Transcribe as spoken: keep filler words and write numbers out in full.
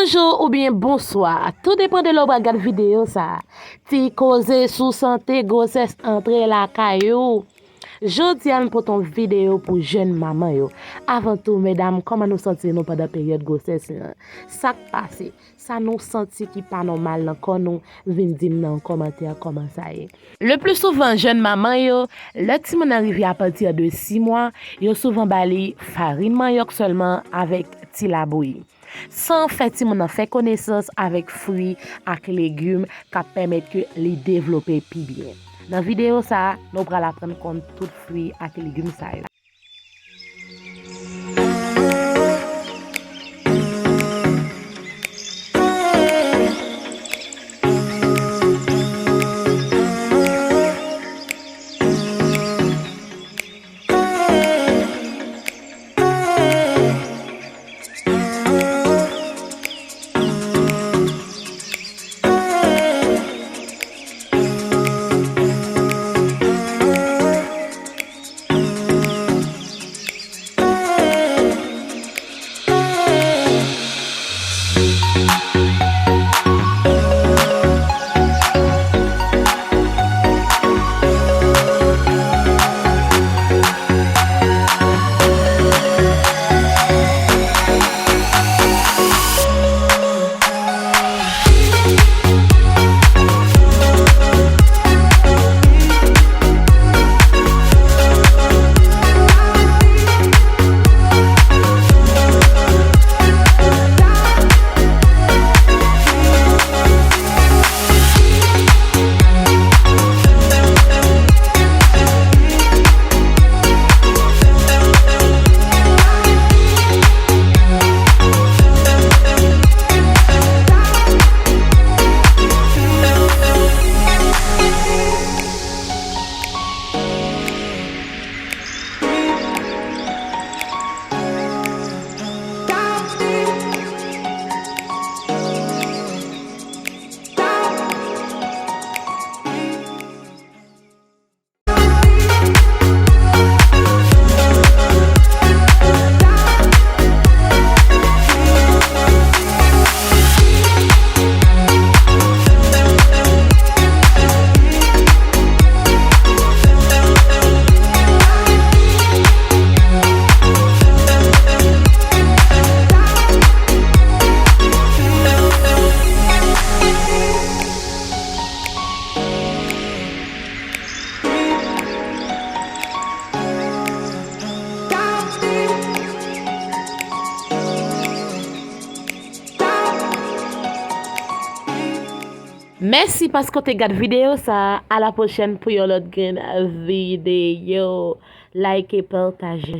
Bonjou oubyen bonswa, tou depann de lè w pral gad videyo sa a. Ti koze sou sante gwosès antre lakay ou. Jodi a, nou pote yon videyo pou jèn manman yo. Avan tou, medam, kòman nou santi nou pandan peryòd gwosès lan? Sa k pase? Sa nou santi ki pa nòmal nan kò nou, vin di m nan yon kòmantè kòman sa ye. Le pli souvan, jèn manman yo, lè timoun nan rive apati de sis mwa, yo souvan ba li farin manyòk sèlman avèk ti labouyi. San fè timoun nan fè konesans avèk fwi ak legim k ap pèmèt ke li devlope pi byen. Nan videyo sa a, nou pral aprann konn tout fwi ak legim sa yo. Mèsi paske w te gad videyo sa a. A la pwochèn pou yon lòt grenn videyo. Like, pataje.